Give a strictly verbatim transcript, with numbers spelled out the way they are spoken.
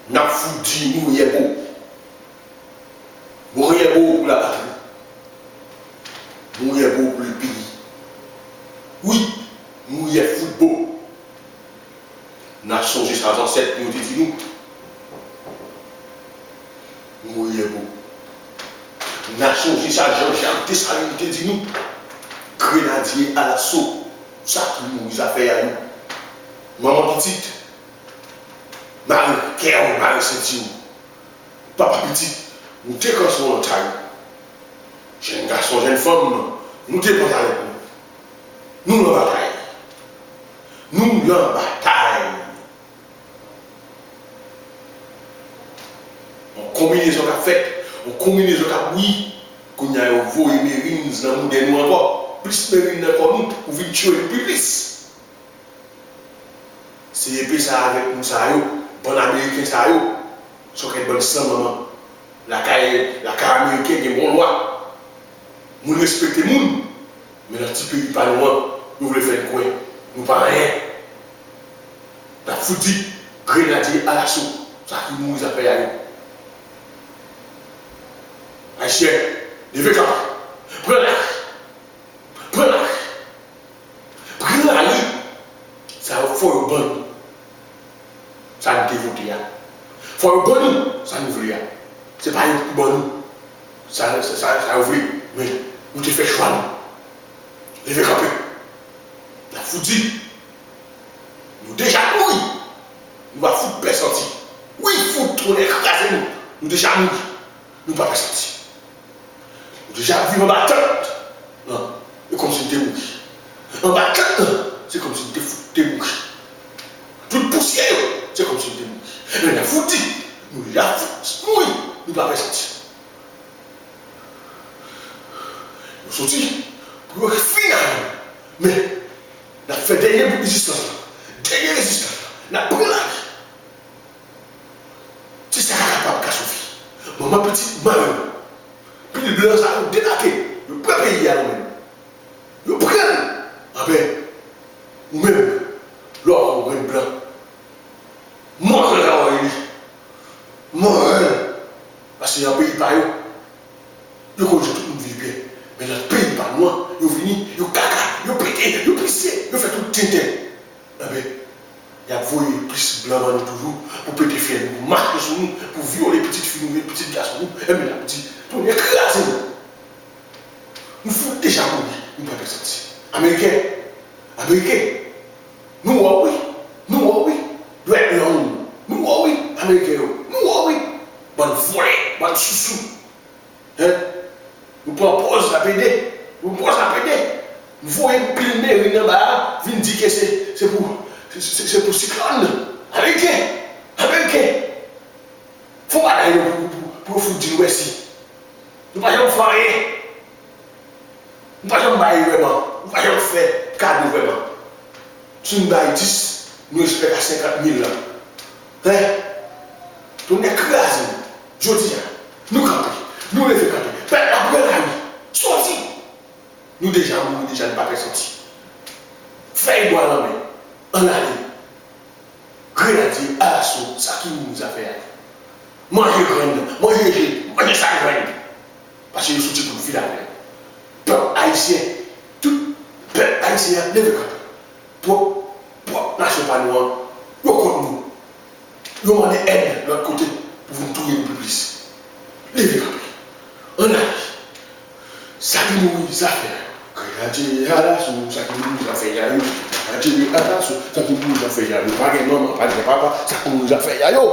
N ap fout di Mouri è bo. Mouri è bo pou lapatri. Mouri è bo pou lepeyi. Wi, Mouri è fout bo. N a sonje sa zansèt nou yo te di nou. Mouri è bo. N a sonje sa Jean Jacques Dessalines te di nou. Grenadye alaso, sa ki mouri zafè a yo. Manman pitit, mare kè w, mare senti w. Papa pitit, nou te kanson nan tay. Jèn gason, jèn fanm, nou te pantalèt nou. Nou nan batay. Nou nan batay. Yon konbinezon k ap fèt, yon konbinezon k ap bouyi. Kounye a yo voye Marines nan mouda nou ankò. Plis Marines nan kò nou pou vin tchwe nou pi plis. Se epe sa avèk moun sa yo, bann Ameriken sa yo, se yon kèk bann san manman. Lakay, lakay Ameriken gen bon lwa. Moun respekte moun, men nan ti peyi pa nou an, yo vle fè n kwè nou pa anyen. N ap fout di, grenadye alaso, sa ki mouri zafè a yo. Ayisyen, leve kanpe, pran lari, pran lari. Pran lari. Sa yo fò yo ban nou sa nou te vote a. Fò yo ban nou sa nou vle a. Se pa yo ki ban nou sa, sa, sa, sa yo vle. Men nou te fè chwa nou. Leve kanpe. N ap fout di. Nou deja mouri. Nou pa fout pè santi. Wi, fout tonnè kraze nou. Nou deja mouri. Nou pa pè santi. Nou deja ap viv anba tant lan, e kòmsi n te mouri. Anba tant lan, se kòmsi n te fout te mouri. Tout pousyè yo, se kòmsi n te mouri. Men n ap fout di, nou deja fout mouri, nou pa pè santi. Nou soti pou yo fin avè nou. Men, n ap fè dènye bout rezistans lan. Dènye rezistans lan. N ap pran lari. Se sa k kapab ka sove. Manman pitit mare yo. Pil blan sa yo debake. Yo pran peyi a nan men nou. Yo pran l. Anben, ou menm, lè w wè yon grenn blan, mòde l, mòde l. Paske nan peyi pa yo, yo konn jan tout moun viv byen. Men nan peyi pa nou an, yo vini, yo kaka, yo pete, yo pise, yo fè tout tenten. Anben, y ap voye plis blan ban nou toujou, pou pete fyèl nou, pou mache sou nou, pou vyole pitit fi nou, pitit gason nou. Enben, n ap di, tonnè kraze nou. Nou fout deja mouri, nou pa pè santi. Ameriken, Ameriken, nou wè w wi, nou wè w wi, dwèt long, nou wè w wi, Ameriken yo, nou wè w wi, bann vòlè, bann sousou. Hein? Nou pran pòz n ap ede. Nou pran pòz n ap ede. Nou voye pil Marine anba a, vin di ke se, se pou, se, se, se pou siklòn. Ameriken! Ameriken! Fè yon bagay non pou, pou, pou, pou yo fout di nou mèsi. Nou pa janm fè anyen. Nou pa janm bay vrèman. Nou pa janm fè kado vrèman. Si n bay dis, nou espè a senkant mil lan. Hein? Tonnè kraze nou. Jodi a, nou kanpe. Nou leve kanpe. Pèp la pran lari. Soti! Nou deja mouri, deja nou pa pè santi. Fèy bwa nan men. Ann ale. Grenadye alaso, sa ki mouri zafè a yo. Manje grenn nan, manje je, manje sa grenn. Paske yo soti pou n fini avè yo. Pèp ayisyen, tout pèp ayisyen an leve kanpe. Pwòp, pwòp nasyon pa nou an, yo kont nou. Yo mande èd lòt kote pou vin touye nou pi plis. Leve kanpe. Ann ale. Sa ki mouri zafè a yo. Grenadye alaso, sa ki mouri zafè a yo. Grenadye alaso, sa ki mouri zafè a yo. Pa gen manman, pa gen papa, sa ki mouri zafè a yo.